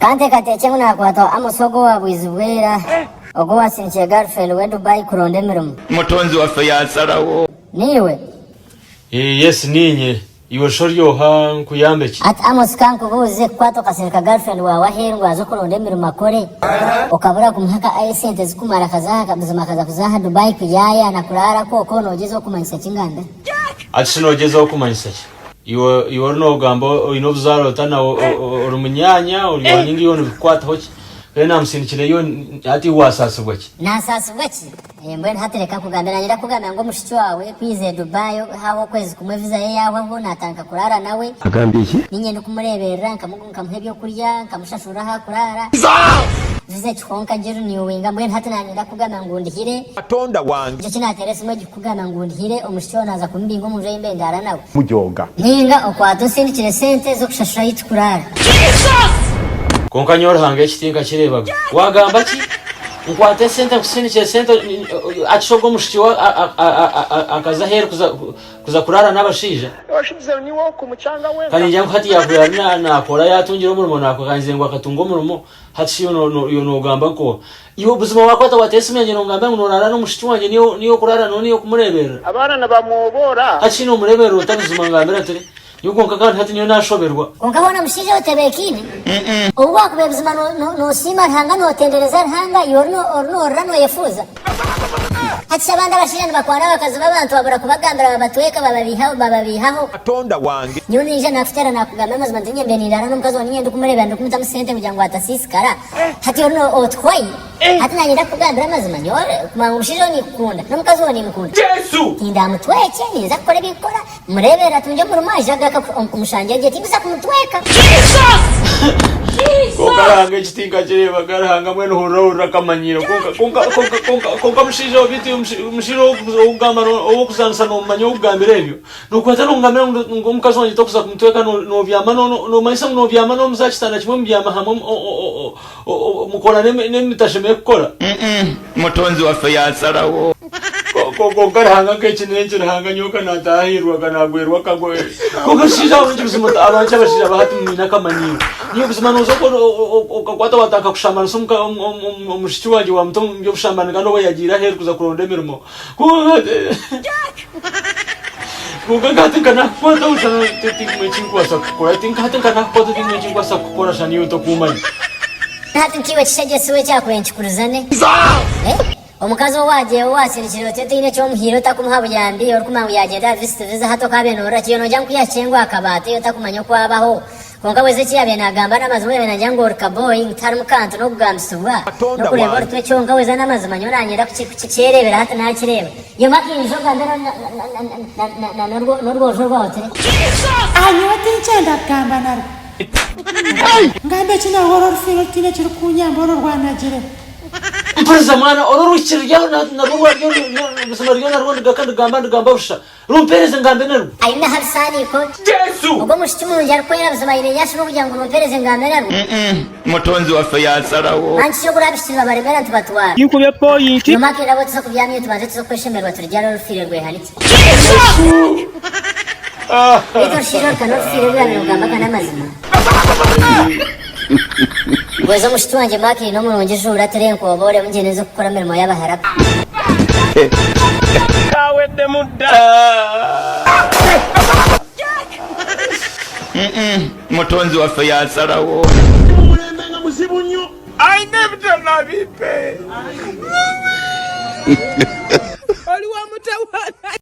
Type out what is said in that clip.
Ka nteekateekye ngu naakwatwa Amos ogwo owa Bwizibwera, ogwo owaasindikire girlfriend we Dubai kuronda emirimo. Mutonzi waffe yaasalawo. Niiwe? Yes niinye. Iwe shi ori oha nkuyambe ki? Ati Amos ka nkubuuze, kukwata okasindika girlfriend waawe aheeru ngu aze kuronda emirimo akore, okabura kumuha ka esente zikumara akaza aha buzima akaza kuza aha Dubai kuyaaya na kuraara kwokwo noogyezaho kumanyisa ki ngambira? Ati shi noogyezaho kumanyisa ki? Iwe iwe ori noogamba oine obuzaare ota nawe ori munyaanya ori oha ninga iwe nibikukwataho ki? Kare naamusindikire yo hati iwe waasaasibwa ki? Naasaasibwa ki? Eh, mbwenu hati reka nkugambire, naanye ndakugambira ngu omushiki waawe ku yaizire Dubai hahwa okwezi kumwe visa ye yaahwaho naatandika kuraara nawe. Agambye ki? Niinye ndikumureeberera, nkamuha ebyokurya, nkamushashurira ahu akuraara. Visa ekihonka ngiriniyuwinga, mbwenu hati naanye ndakugambira ngu ndihire. Katonda wange. Nikyo ki naateera esimu egi kukugamba ngu ndihire, omushiki ogu naaza kumubinga omu nju ei mbe ndaara nawe. Mujooga. Ninga okwate osindikire esente z'okushashura ahu tukuraara. Kwonka nyowe Ruhanga eki tinkakireebaga. Waagamba ki? Nkwate esente nkusindikire esente akisha ogwo omushiki we akaza aheeru kuza kuraara n'abashaija? Ka ningira ngu hati yaakubaire ari naakora yaatungire omurimo naakora ngu akatunga omurimo hati shi iwe noogamba nkoha? Iwe buzima waakwata wateera esimu yangye nongambira ngu nooraara n'omushiki wangye niiwe okuraara nawe niiwe okumureeberera? Abaana nibamwoboora. Hati shi noomureeberera ota buzima ngambira turi? Nyowe kwonka kandi hati nyowe naashoberwa. Kwonka hoona mushaija otebeekaine, obu waakubaire buzima noosiima Ruhanga nootendereza Ruhanga, iwe ori noorira nooyefuuza. Hati shi abandi abashaija nibakwana abakazi b'abantu babura kubagambira babatweka bababeihaho bababeihaho. Katonda wange. Nyowe naija naakuteera naakugambira amazima nti niinye mbaire nindaara n'omukazi waawe niinye ndikumureebera ndikumutamu sente kugira ngu atasiisikara. Hati ori otwaye. Hati naanye ndakugambira amazima nyowe kumanya ngu omushaija ou ninkukunda n'omukazi ou niimukunda. Tindamutwekye ninza kukora ebi nkukora. Mureeberere atungye omurimo aije agaruke omushangye gye tinkuza kumutweka. Kwonka Ruhanga eki tinkakireebaga Ruhanga mbwenu hurira hurira akamanyiiro kwonka kwonka kwonka kwonka kwonka mushaija we beitu omushaija ow'okugamba ow'okuzaanisa noomumanya ow'okugambira ebyo nookwata noongambira ngu omukazi wangye tokuza kumutweka noobyama noomanyisa ngu noobyama n'omuza aha kitanda kimwe mubyama hamwe mukora n'ebi mutashemereire kukora. Mutonzi waffe yaasalawo. Kwonka Ruhanga nk'eki n'enki Ruhanga nyowe ka naataahiirwa ka naagwerwa akagwe. Kwonka mushaija wawe niki buzima abantu abashaija ba hati mwine akamanyiiro. Nyowe buzima nooza okakwata waatandika kushambanisa omushiki wangye waamuta omu by'obushambani kandi obu yagiire aheeru kuza kuronda emirimo. Kwonka nka hati nka naakukwataho shana tihaine eki ndikubaasa kukora. Nka hati nka naakukwataho tihaine eki ndikubaasa kukora shana iwe tokuumanya. Hati nkaiwe ekishegye siwe ekyakubaire nikikurizane. Omukazi ou waagiire ou waasindikire oti otaine eki omuhaire otakumuha buyambi orikumanya ngu yaagyenda aha visit visa hati okaabaire noorora ki? Iwe noogira ngu ku yaahikire ngu akaba ata iwe otakumanya oku abaho? Kwonka weeza eki yaabaire naagamba n'amazima ou yaabaire naagira ngu ori kaboyi ngu tiharimu kantu n'okugambisibwa n'okureeba orutwe kyonka weeza n'amazima nyowe naanyenda kukyereebera hati naakireeba. Iwe Makinzo ogambe n'orwojo rwawe turi. Aha nyowe tinkyenda kugamba narwo. Ngambe ki narwo oru orufiire orutaine ekirikunyamba oru orwanagire? Mpuriza mwana, oru oruhikire ruri aho narwo rwaryo buzima ruriyo narwo ndigaka ndigamba ndigamba busha. Rumpeereze ngambe narwo. Aine aha bisaaniiko. Ogwo omwishiki murungi arikwera buzima aine enyashi n'okugira ngu rumpeereze ngambe narwo. Mutonzi waffe yaasalawo. Anti shi obu orabishiki nibabaremera nitubatwara. Tinkubye poyinti. Nyuma akeera abo tuza kubyama iyo tubanze tuze kweshemererwa turyare orufiire rwehanikye. Beitu orushaija oruka n'orufiire rwabire rugamba ka n'amazima. Gweza omushiki wangye Makirini omurungi juura turi enkoboore ngyende nze kukora emirimo y'abaharabu. Kaweddemu dda. Mutonzi waffe yasalawo. Omulembe nga muzibu nnyo. Ayina ebitano abimpe.